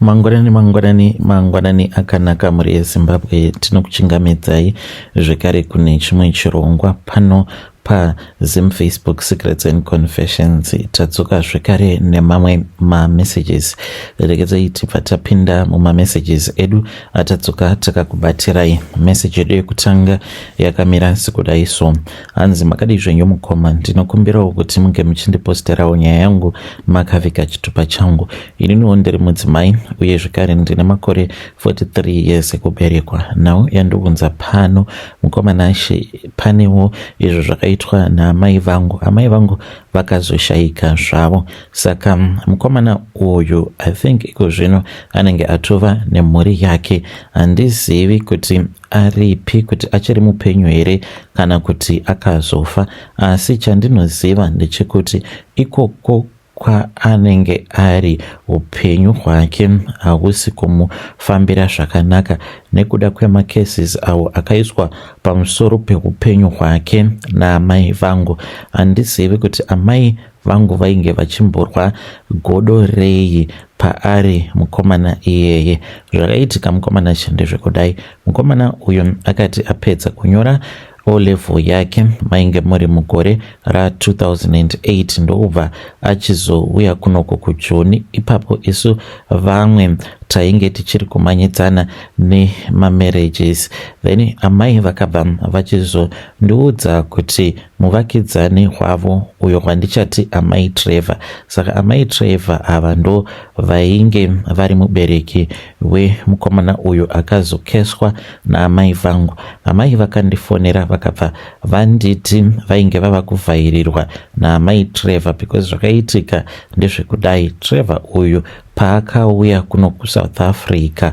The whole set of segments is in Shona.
Mangwanani mangwanani mangwanani akanaka mhuri yeZimbabwe, tinokuchingamidzai zvekare kune chimwe chirongwa pano paZim Facebook Secrets and Confessions. Tadzoka zvekare nemamwe mamessages. Regedzai tibva tapinda mumamessages edu atadzoka takakubatirai. Message yedu yekutanga yakamira sekudai so. Hanzi makadii zvenyu mukoma, ndinokumbirawo kuti munge muchindiposterawo nyaya yangu makaviga chitupa changu. Ininiwo ndiri mudzimai uye zvekare ndine makore 43 years ekuberekwa. Nhau yandiunza pano mukoma Nashe, panewo izvo zvakaitwa naamai vangu. Amai vangu vakazoshaika zvavo, saka mukomana uyu I think iko zvino anenge atova nemhuri yake. Handizivi kuti aripi, kuti achiri mupenyu here kana kuti akazofa, asi chandinoziva ndechekuti ikoko kwaanenge ari upenyu hwake hausi kumufambira zvakanaka nekuda kwemacases awo akaiswa pamusoro peupenyu hwake naamai vangu. Handizivi kuti amai vangu vainge vachimborwa godo rei paari mukomana iyeye. Zvakaitika mukomana chi ndezvekudai. Mukomana uyu akati apedza kunyora O level yake mainge muri mugore ra 2008 ndokubva achizouya kunoko kuJoni. Ipapo isu vamwe tainge tichiri kumanyidzana nemamarriages. Then amai vakabva vachizondiudza kuti muvakidzani hwavo uyo hwandichati amai Trevor. Saka amai Trevor ava ndo vainge vari mubereki wemukomana uyu akazokeswa naamai vangu. Amai vakandifonera vakabva vanditi vainge vava kuvhairirwa naamai Trevor because zvakaitika ndezvekudai. Trevor uyu paakauya kuno kuSouth Africa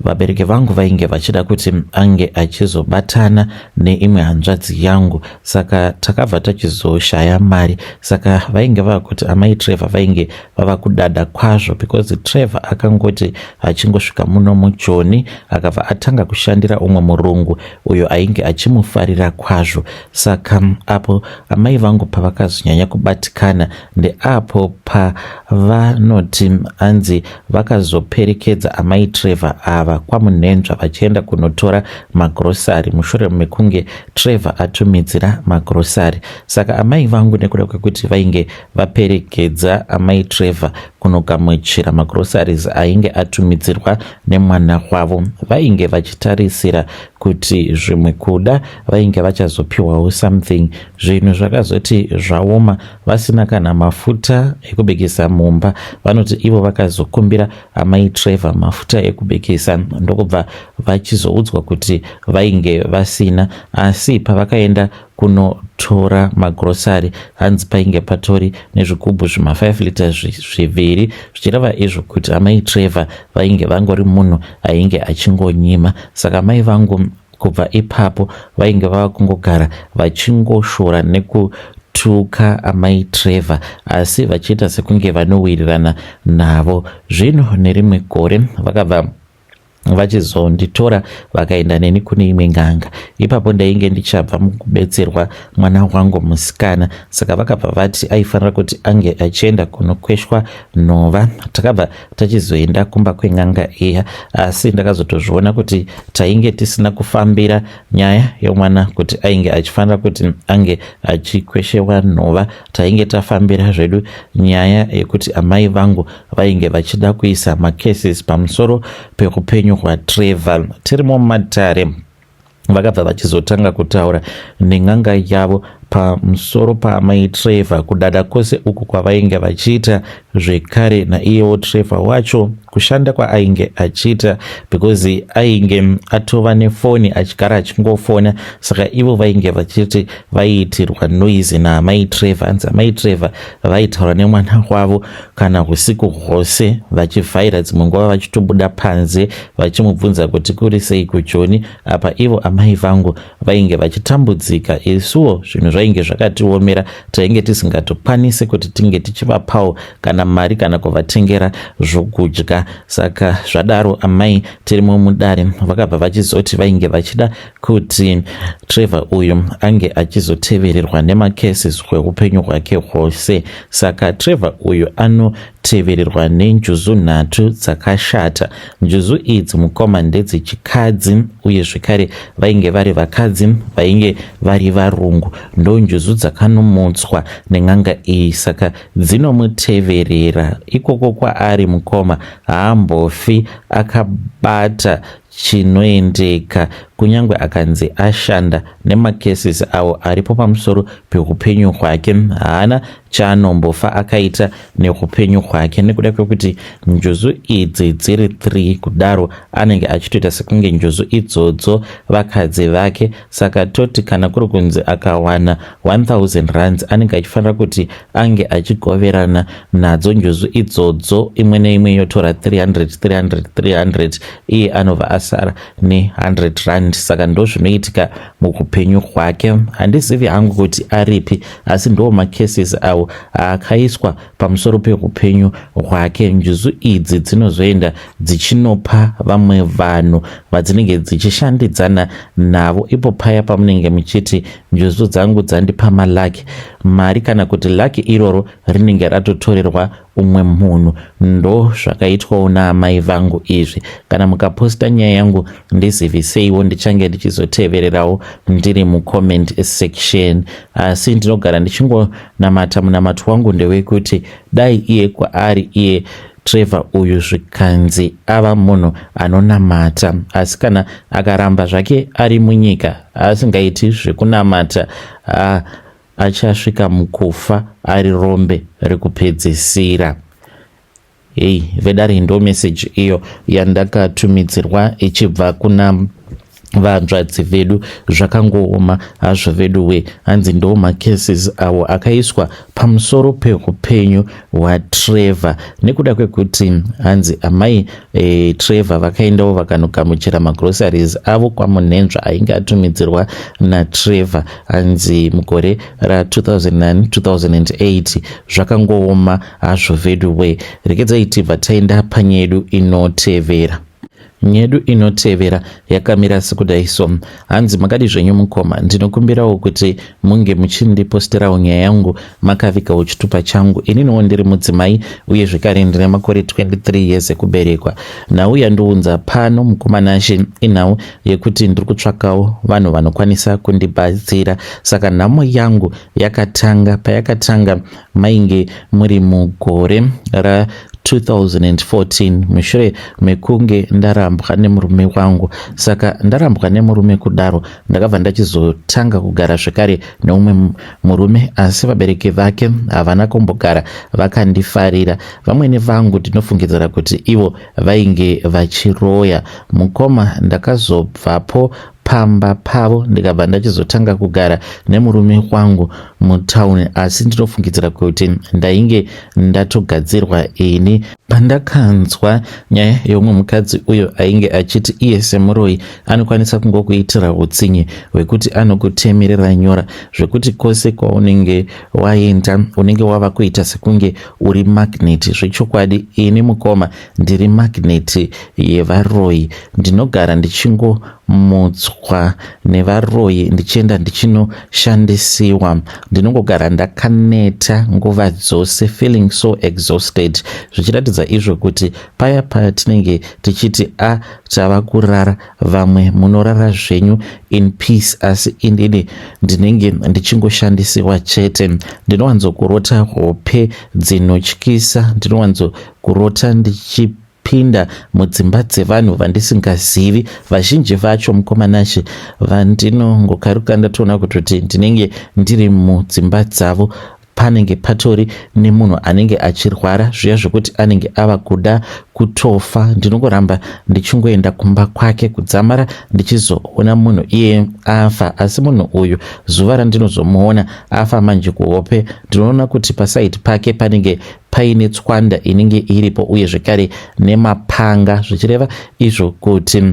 vabereki vangu vainge vachida kuti ange achizobatana neimwe hanzvadzi yangu, saka takabva tachizoshaya mari. Saka vainge vava kuti amai Trevor vainge vava kudada kwazvo because Trevor akangoti achingosvika muno muJoni akabva atanga kushandira umwe murungu uyo ainge achimufarira kwazvo. Saka apo amai vangu pavakazonyanya kubatikana ndeapo pavanoti anzi vakazoperekedza amai Trevor ava kwaMunhenzva vachienda kunotora magrosari mushure mekunge Trevor atumidzira magrosari. Saka amai vangu nekuda kwekuti vainge vaperekedza amai Trevor kunogamuchira magroceries ainge atumidzirwa nemwana wavo, vainge vachitarisira kuti zvimwe kuda vainge vachazopiwawo something. Zvinhu zvakazoti zvaoma vasina kana mafuta ekubikisa mumba. Vanoti ivo vakazokumbira amai Trevor mafuta ekubikisa ndokubva vachizoudzwa kuti vainge vasina, asi pavakaenda kunotora magrosari hanzi painge patori nezvigubhu zvima 5 liters zviviri, zvichireva izvo kuti amai Trevor vainge vangori munhu ainge achingonyima. Saka amai vangu kubva ipapo vainge vava kungogara vachingoshora nekutuka amai Trevor, asi vachiita sekunge vanowirirana navo. Zvino nerimwe gore vakabva vachizonditora vakaenda neni kune imwe n'anga. Ipapo ndainge ndichabva mukubetserwa mwana wangu musikana, saka vakabva vati aifanira kuti ange achienda kunokweshwa nhova. Takabva tachizoenda kumba kwen'anga iya, asi ndakazotozviona kuti tainge tisina kufambira nyaya yomwana kuti ainge achifanira kuti ange achikweshewa nhova. Tainge tafambira zvedu nyaya yekuti amai vangu vainge vachida kuisa macases pamusoro peupenyu hwaTrevor. Tirimo mumatare vakabva vachizotanga kutaura nen'anga yavo pamusoro paamai Trevor, kudada kwose uku kwavainge vachiita zvekare naiyewo Trevor wacho kushanda kwaainge achiita, because ainge atova nefoni achigara achingofona. Saka ivo vainge vachiti vaiitirwa noise naamai Trevor. Anzi amai Trevor vaitaura nemwana wavo kana usiku hwose vachivhaira, dzimwe nguva vachitobuda panze vachimubvunza kuti kuri sei kuJoni. Apa ivo amai vangu vainge vachitambudzika, isuwo zvinhu zvainge zvakatiomera, tainge tisingatokwanisi kuti tinge tichivapawo kana mari kana kuvatengera zvokudya. Saka zvadaro amai tirimo mudare vakabva vachizoti vainge vachida kuti Trevor uyu ange achizotevererwa nemacases kweupenyu hwake hwose. Saka Trevor uyu ano Anotevererwa nenjuzu nhatu dzakashata. Njuzu idzi mukoma ndedzechikadzi uye zvekare vainge vari vakadzi vainge vari varungu. Ndonjuzu dzakanomutswa nen'anga iyi saka dzinomuteverera ikoko kwaari mukoma haambofi akabata chinoendeka kunyange akanzi ashanda nemacases awo aripo pamusoro peupenyu hwake haana chaanombofa akaita neupenyu hwake nekuda kwekuti njuzu idzi dziri 3 kudaro anenge achitoita sekunge njuzu idzodzo vakadzi vake saka toti kana kuri kunzi akawana 1000 rands anenge achifanira kuti ange achigoverana nadzo njuzu idzodzo imwe neimwe yotora 300 300 300 iye anobva asara ne100 rand saka ndozvinoitika muupenyu hwake handizivi hangu kuti aripi asi ndo macases awo aakaiswa pamusoro peupenyu hwake njuzu idzi dzinozoenda dzichinopa vamwe vanhu vadzinenge dzichishandidzana navo ipo paya pamunenge muchiti njuzu dzangu dzandipa malaki mari kana kuti laki iroro rinenge ratotorerwa umwe munhu ndo zvakaitwawo naamai vangu izvi kana mukaposta nyaya yangu ndiziviseiwo ndichange ndichizotevererawo ndiri mucomment section asi ndinogara ndichingonamata munamato wangu ndewekuti dai iye kwaari iye Trevor uyu zvikanzi ava munhu anonamata asi kana akaramba zvake ari munyika asingaiti zvekunamata achasvika mukufa ari rombe rekupedzisira. Hey, vedare ndo message iyo yandakatumidzirwa ichibva kuna vanzvadzi vedu zvakangooma hazvo veduwe hanzi ndo macases awo akaiswa pamusoro peupenyu hwatrevor nekuda kwekuti hanzi amai e, trevor vakaendawo vakanogamuchira magroceries avo kwamunhenzva ainge atumidzirwa natrevor hanzi mugore ra2009 2008 zvakangooma hazvo veduwe regedzai tibva taenda panyedu inotevera nyedu inotevera yakamira sekudai so hanzi makadi zvenyu mukoma ndinokumbirawo kuti munge muchindiposterawo nyaya yangu makavigawo chitupa changu ininiwo ndiri mudzimai uye zvekare ndine makore 23 years ekuberekwa nhau yandiunza pano mukoma Nashe inhau yekuti ndiri kutsvakawo vanhu vanokwanisa kundibatsira saka nhamo yangu yakatanga payakatanga mainge muri mugore ra 2014 mushure mekunge ndarambwa nemurume wangu saka ndarambwa nemurume kudaro ndakabva ndachizotanga kugara zvekare neumwe murume asi vabereki vake havana kumbogara vakandifarira vamwene vangu ndinofungidzira kuti ivo vainge vachiroya mukoma ndakazobvapo pamba pavo ndikabva ndachizotanga kugara nemurume wangu mutauni asi ndinofungidzira kuti ndainge ndatogadzirwa ini pandakanzwa nyaya yeumwe mukadzi uyo ainge achiti iye semuroyi anokwanisa kungokuitira utsinye hwekuti anokutemerera nyora zvekuti kwose kwaunenge waenda unenge wava kuita sekunge uri magnet zvechokwadi ini mukoma ndiri magnet yevaroyi ndinogara ndichingomutswa nevaroyi ndichienda ndichinoshandisiwa ndinongogara ndakaneta nguva dzose feeling so exhausted zvichiratidza izvo kuti paya patinenge tichiti a ah, tava kurara vamwe munorara zvenyu in peace asi inini ndinenge ndichingoshandisiwa chete ndinowanzokurota hope dzinotyisa ndinowanzokurota ndichipinda mudzimba dzevanhu vandisingazivi vazhinji vacho mukoma Nashe vandinongokaruka ndatoona kutoti ndinenge ndiri mudzimba dzavo panenge patori nemunhu anenge achirwara zviya zvekuti anenge ava kuda kutofa ndinongoramba ndichingoenda kumba kwake kudzamara ndichizoona munhu iye afa asi munhu uyu zuva randinozomuona afa manje kuhope ndinoona kuti pasaidi pake panenge paine tswanda inenge iripo uye zvekare nemapanga zvichireva izvo kuti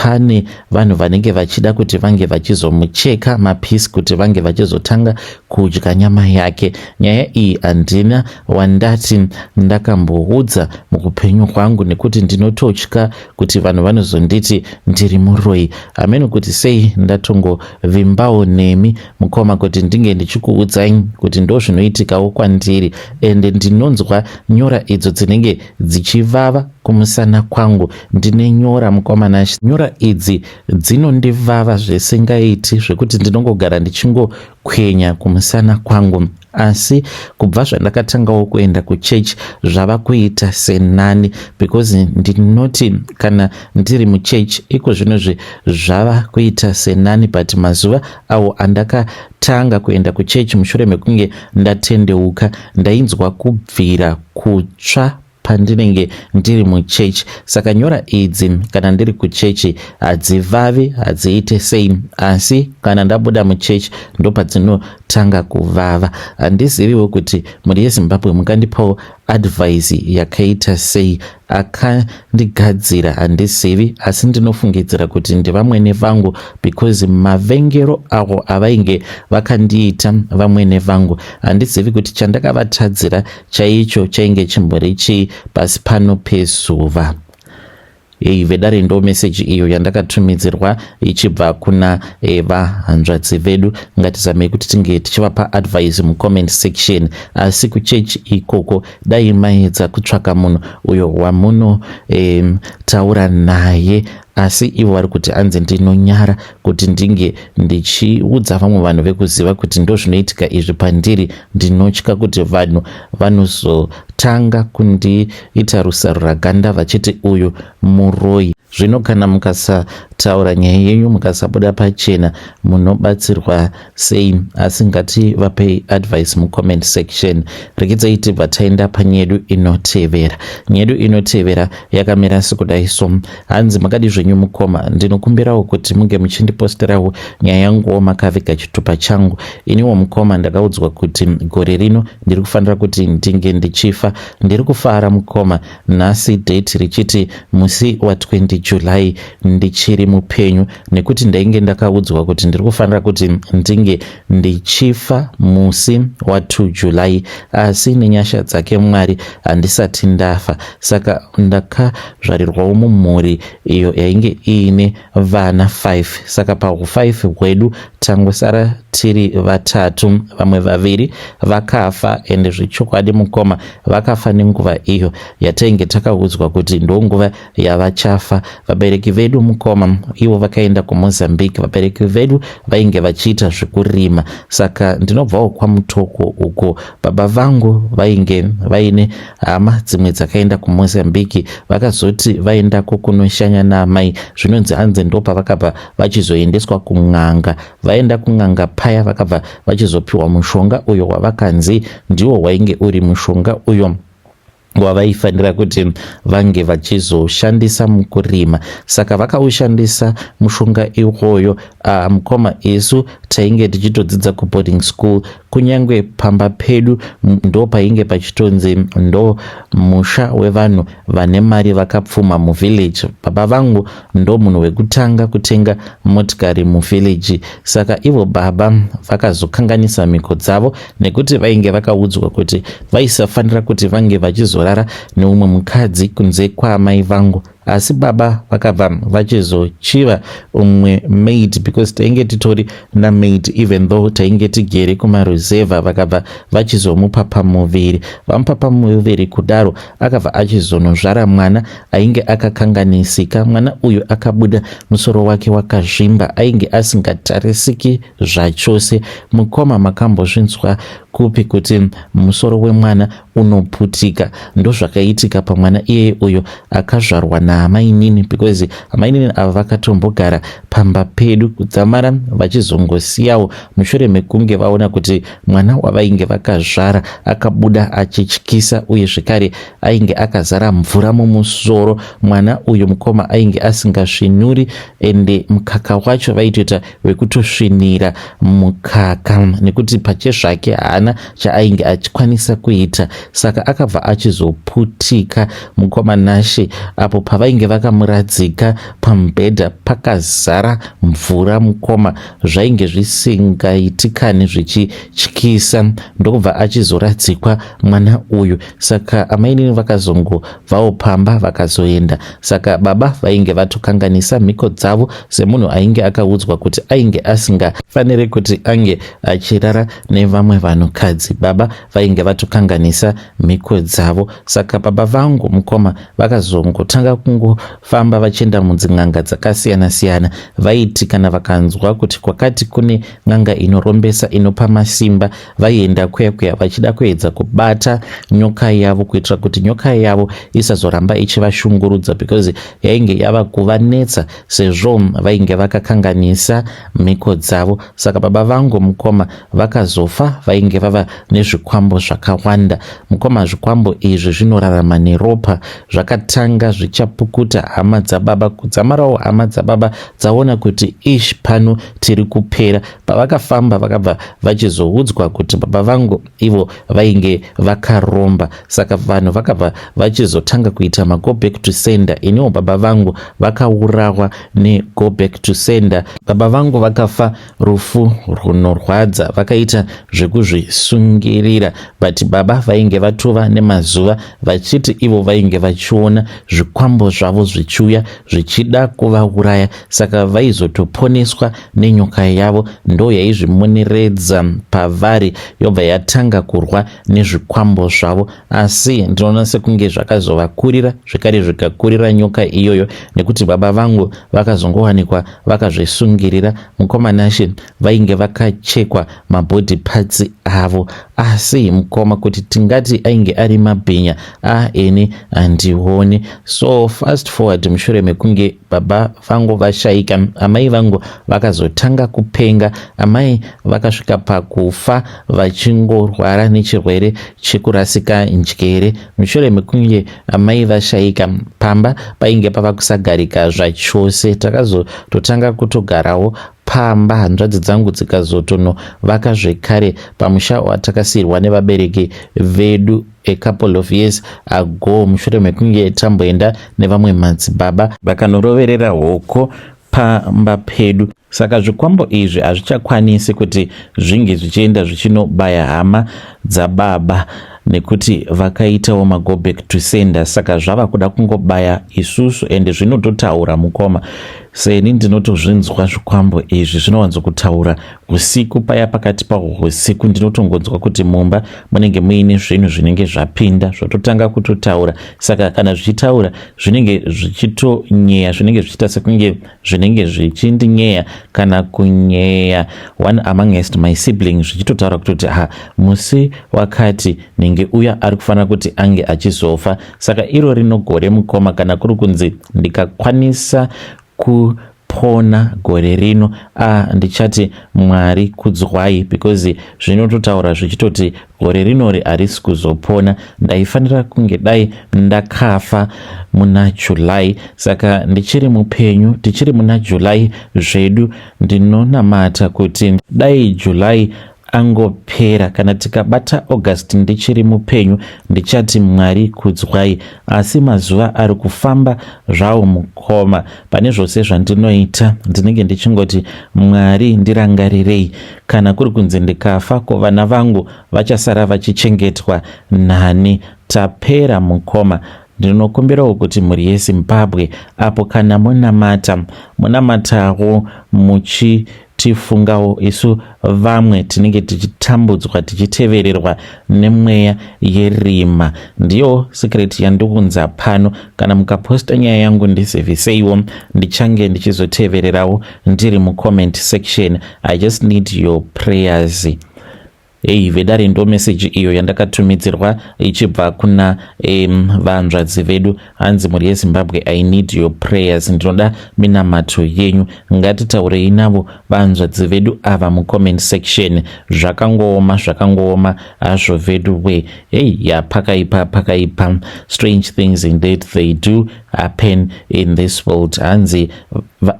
Pane vanhu vanenge vachida kuti vange vachizomucheka mapisi kuti vange vachizotanga kudya nyama yake. Nyaya iyi handina wandati ndakamboudza mukupenyu hwangu nekuti ndinototya kuti vanhu vanozonditi ndiri muroyi. Hameno kuti sei ndatongovimbawo nemi mukoma kuti ndinge ndichikuudzai kuti ndozvinoitikawo kwandiri, ende ndinonzwa nyora idzo dzinenge dzichivava kumusana kwangu. Ndine nyora mukoma Nashe, nyora idzi dzinondivava zvisingaiti zvekuti ndinongogara ndichingokwenya kumusana kwangu. Asi kubva zvandakatangawo kuenda kuchechi zvava kuita senani, because ndinoti kana ndiri muchechi iko zvinozvi zvava kuita senani, but mazuva awo andakatanga kuenda kuchechi mushure mekunge ndatendeuka ndainzwa kubvira kutsva pandinenge ndiri muchechi. Saka nyora idzi kana ndiri kuchechi hadzivavi, hadziite sei, asi kana ndabuda muchechi ndopadzinotanga kuvava. Handiziviwo kuti mhuri yeZimbabwe mungandipawo advice yakaita sei. Akandigadzira handizivi, asi ndinofungidzira kuti ndivamwene vangu, because mavengero avo avainge vakandiita vamwene vangu, handizivi kuti chandakavatadzira chaicho chainge chimbori chii pasi pano pezuva. Ei vedare, ndo meseji iyo yandakatumidzirwa ichibva kuna vahanzvadzi vedu. Ngatizamei kuti tinge tichivapa advice mucomment section. Asi kuchechi ikoko dai maedza kutsvaka munhu uyo wamunotaura naye, asi ivo vari kuti hanzi ndinonyara kuti ndinge ndichiudza vamwe vanhu vekuziva kuti ndo zvinoitika izvi pandiri. Ndinotya kuti vanhu vanozotanga kundiita rusaruraganda vachiti uyu muroyi. Zvino kana mukasataura nyaya yenyu, mukasabuda pachena, munobatsirwa sei? Asi ngativapei advice mucomment section. Rekidzai tibva taenda panyedu inotevera. Nyedu inotevera yakamira sekudai so. Hanzi, makadi zvenyu mukoma? Ndinokumbirawo kuti munge muchindiposterawo nyaya yanguwo makaviga chitupa changu. Iniwo mukoma ndakaudzwa kuti gore rino ndiri kufanira kuti ndinge ndichifa. Ndiri kufara mukoma, nhasi date richiti musi wa20 July, ndichiri mupenyu, nekuti ndainge ndakaudzwa kuti ndiri kufanira kuti ndinge ndichifa musi wa2 July, asi nenyasha dzake Mwari handisati ndafa. Saka ndakazvarirwawo mumhuri iyo yainge iine vana 5, saka pahu5 hwedu tangosara tiri vatatu, vamwe vaviri vakafa. Ende zvechokwadi mukoma, vakafa nenguva iyo yatainge takaudzwa kuti ndonguva yavachafa. Vabereki vedu mukoma, ivo vakaenda kuMozambique. Vabereki vedu vainge vachiita zvekurima, saka ndinobvawo kwaMutoko uko. Baba vangu vainge vaine hama dzimwe dzakaenda kuMozambique. Vakazoti vaendako kunoshanya naamai, zvinonzi hanzi ndopavakabva vachizoendeswa kun'anga. Vaenda kun'anga paya, vakabva vachizopiwa mushonga uyo wavakanzi ndiwo wainge uri mushonga uyo wavaifanira kuti vange vachizoshandisa mukurima. Saka vakaushandisa mushonga iwoyo. Mukoma, isu tainge tichitodzidza kuboarding school. Kunyange pamba pedu ndo painge pachitonzi ndo musha wevanhu vane mari, vakapfuma muvillage. Baba vangu ndo munhu wekutanga kutenga motikari muvillage. Saka ivo baba vakazokanganisa mhiko dzavo nekuti vainge vakaudzwa kuti vaisafanira kuti vange vachizorara neumwe mukadzi kunze kwaamai vangu. Asi baba vakabva vachizochiva umwe maid, because tainge titori namaid even though tainge tigere kumaruzevha. Vakabva vachizomupa pamuviri. Vamupa pamuviri kudaro, akabva achizonozvara mwana ainge akakanganisika. Mwana uyu akabuda musoro wake wakazvimba, ainge asingatarisiki zvachose. Mukoma, makambozvinzwa kupi kuti musoro wemwana unoputika? Ndozvakaitika pamwana iyeye uyo akazvarwa naamainini, because amainini ava vakatombogara pamba pedu kudzamara vachizongosiyawo mushure mekunge vaona kuti mwana wavainge vakazvara akabuda achityisa uye zvekare ainge akazara mvura mumusoro. Mwana uyu mukoma ainge asingasvinuri ende mukaka wacho vaitoita wekutosvinira mukaka nekuti pachezvake haana chaainge achikwanisa kuita. Saka akabva achizoputika mukoma Nashe apo pavainge vakamuradzika pamubhedha pakazara mvura mukoma, zvainge zvisingaitikani zvichityisa, ndokubva achizoradzikwa mwana uyu. Saka amainini vakazongobvawo pamba vakazoenda. Saka baba vainge vatokanganisa mhiko dzavo semunhu ainge akaudzwa kuti ainge asingafaniri kuti ange achirara nevamwe vanhukadzi. Baba vainge vatokanganisa mhiko dzavo. Saka baba vangu mukoma vakazongotanga kungofamba vachienda mudzin'anga dzakasiyana siyana. Vaiti kana vakanzwa kuti kwakati kune n'anga inorombesa inopa masimba, vaienda kuya kuya vachida kuedza kubata nyoka yavo kuitira kuti nyoka yavo isazoramba ichivashungurudza, because yainge yava kuvanetsa sezvo vainge vakakanganisa mhiko dzavo. Saka baba vangu mukoma vakazofa vainge vava nezvikwambo zvakawanda. Mukoma, zvikwambo izvi zvinorarama neropa. Zvakatanga zvichapukuta hama dzababa, kudzamarawo hama dzababa dzaona kuti ish, pano tiri kupera. Pavakafamba vakabva vachizoudzwa kuti baba vangu ivo vainge vakaromba. Saka vanhu vakabva vachizotanga kuita mago back to sender. Iniwo baba vangu vakaurawa nego back to sender. Baba vangu vakafa rufu runorwadza, vakaita zvekuzvisungirira, but baba vainge vatova nemazuva vachiti ivo vainge vachiona zvikwambo zvavo zvichiuya zvichida kuvauraya, saka vaizotoponeswa nenyoka yavo ndo yaizvimoneredza pavari yobva yatanga kurwa nezvikwambo zvavo. Asi ndinoona sekunge zvakazovakurira zvekare, zvikakurira nyoka iyoyo, nekuti baba vangu vakazongowanikwa vakazvisungirira. Mukoma Nashe, vainge vakachekwa mabody parts avo. Asi mukoma, kuti tingati ainge ari mabhinya, a ini handioni. So fast forward, mushure mekunge baba vangu vashaika, amai vangu vakazotanga kupenga. Amai vakasvika pakufa vachingorwara nechirwere chekurasika njere. Mushure mekunge amai vashaika, pamba painge pava kusagarika zvachose. Takazototanga kutogarawo pamba, hanzvadzi dzangu dzikazotonovaka zvekare pamusha watakasiyirwa nevabereki vedu a couple of years ago, mushure mekunge tamboenda nevamwe madzibaba vakanoroverera hoko pamba pedu. Saka zvikwambo izvi hazvichakwanisi kuti zvinge zvichienda zvichinobaya hama dzababa nekuti vakaitawo mago back to sender. Saka zvava kuda kungobaya isusu, ende zvinototaura mukoma. Seni ndinotozvinzwa zvikwambo izvi zvinowanzokutaura usiku paya, pakati pahwo usiku ndinotongonzwa kuti mumba munenge muine zvinhu zvinenge zvapinda, zvototanga kutotaura. Saka kana zvichitaura zvinenge zvichitonyeya, zvinenge zvichiita sekunge zvinenge zvichindinyeya kana kunyeya one amongst my siblings, zvichitotaura kutoti ha, musi wakati nhingi uya ari kufanira kuti ange achizofa. Saka iro rino gore mukoma, kana kuri kunzi ndikakwanisa kupona gore rino, a ndichati Mwari kudzwai, because zvinototaura zvichitoti gore rinori harisi kuzopona. Ndaifanira kunge dai ndakafa muna July, saka ndichiri mupenyu, tichiri muna July zvedu. Ndinonamata kuti dai July angopera, kana tikabata August ndichiri mupenyu, ndichati Mwari kudzwai. Asi mazuva ari kufamba zvawo mukoma. Pane zvose zvandinoita ndinenge ndichingoti Mwari ndirangarirei. Kana kuri kunzi ndikafa, ko vana vangu vachasara vachichengetwa nani? Tapera mukoma. Ndinokumbirawo kuti mhuri yeZimbabwe, apo kana munamata, munamatawo muchitifungawo isu vamwe tinenge tichitambudzwa, tichitevererwa nemweya yerima. Ndiyo secret yandiunza pano. Kana mukaposta nyaya yangu ndiziviseiwo, ndichange ndichizotevererawo ndiri mucomment section. I just need your prayers. Hei vedare, ndo meseji iyo yandakatumidzirwa ichibva kuna vanzvadzi vedu. Hanzi, "Mhuri yeZimbabwe, I need your prayers, ndinoda minamato yenyu." Ngatitaurei navo vanzvadzi vedu ava mucomment section. Zvakangooma, zvakangooma hazvo vedu we. Hei ya, pakaipa, pakaipa. Strange things indeed, they do happen in this world. Hanzi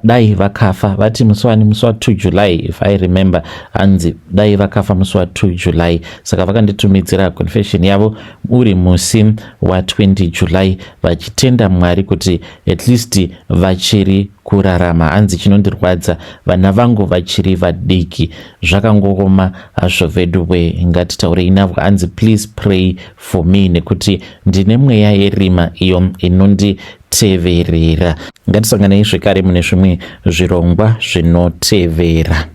dai vakafa, vati musi wani? Musi wa2 July, if I remember. Hanzi dai vakafa musi wa2 July. Saka vakanditumidzira confession yavo uri musi wa20 July, vachitenda Mwari kuti at least vachiri kurarama. Hanzi, "Chinondirwadza, vana vangu vachiri vadiki." Zvakangooma hazvo vedu we. Ngatitaurei navo. Hanzi, "Please pray for me, nekuti ndine mweya yerima iyo inonditeverera." Ngatisanganei zvekare mune zvimwe zvirongwa zvinotevera.